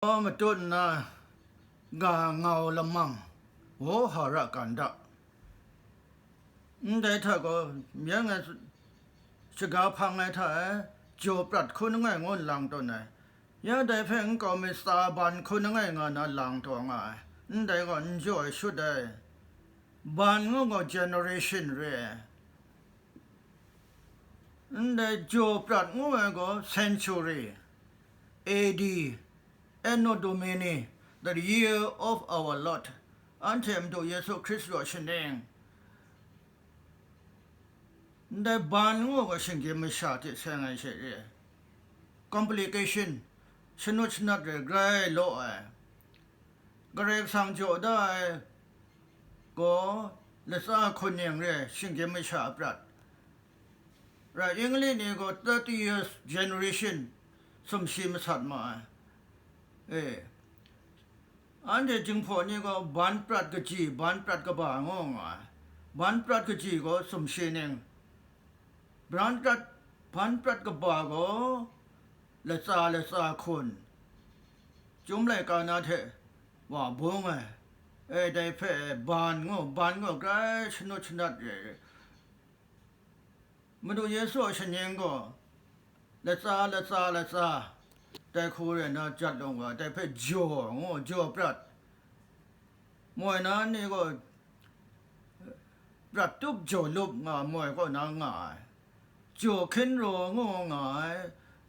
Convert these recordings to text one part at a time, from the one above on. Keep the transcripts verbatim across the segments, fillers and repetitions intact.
Gaw matut nna, ga ngau lamang, wohara ganda, ndai hta gaw, myen ngai shaga hpang ai hta e, jaw prat hkun langai ngu nlang tawn ai, ya dai hpe nkau mi tsa ban hkun langai nga na lang taw nga ai, ndai gaw n jaw ai shut ai, ban ngu gaw generation re ai, ndai jaw prat ngu ai gaw century, A D, Anno Domini, the year of our Lord, anhte Madu Yesu Hkristu a shaning. Ndai ban ngu ga shinggyim masha hte seng ai she re ai. Complication, shanut shanat re grai law ai. Karai Kasang jaw da ai gaw latsa hkun ning re ai, shinggyim masha a prat. Rai English ni gaw thirty years generation sumshi masat ma ai. E, anhte Jinghpaw ni gaw ban prat kaji, ban prat kaba ngu nga ai. Ban prat kaji gaw sumshi ning, ban prat, ban prat kaba gaw latsa latsa hkun, Chyum laika na hte wa bung ai. E, dai hpe ban ngu, ban ngu grai shanut shanat re ai. Madu Yesu a shaning gaw latsa, latsa, latsa, dai hku re na jat lung wa, dai hpe jaw ngu, jaw prat. Moi na ni gaw prat tup jaw lup nga moi kaw na nga ai. Jaw hkyen raw ngu nga ai,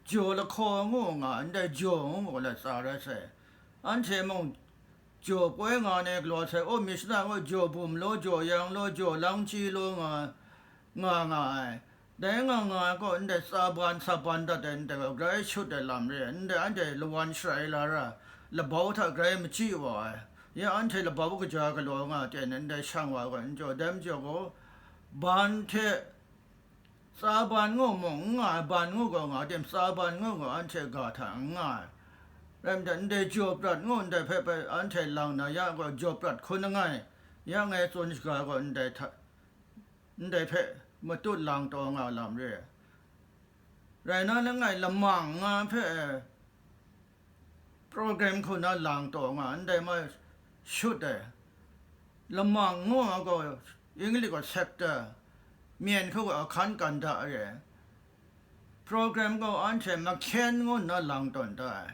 jaw lahkaw ngu nga ai, ndai jaw ngu gaw latsa rai sai. Anhte mung jaw poi nga ai galaw sai, o, myit shana gaw jaw bum law, jaw yang law, jaw lang chyi law nga, nga nga ai. Dai nga nga ai gaw, ndai tsa ban sa ban dat ai, ndai gaw grai shut ai lam re ai, ndai anhte lawan sharai la ra, labau hta grai machyi wa ai. Ya anhte labau kaja galaw nga ai ten, ndai shang wa ai gaw, n jaw, dai majaw gaw, ban hte tsa ban ngu mung n nga ai, ban ngu gaw nga ai, tsa ban ngu gaw anhte ga hta n nga ai. Rai nme, ndai jaw prat ngu ndai hpe, hpe anhte lang na ya gaw, jaw prat hkun langai, ya ngai tsun shaga gaw, ndai hta, ndai hpe matut lang taw nga lam re ai. Rai na langai, lamang nga hpe program hku na lang taw nga, ndai ma shut ai. Lamang ngu ai gaw, English gaw sector, myen hku gaw ahkan kanda re ai. Program gaw anhte mahkyen ngu nna lang tawn da ai.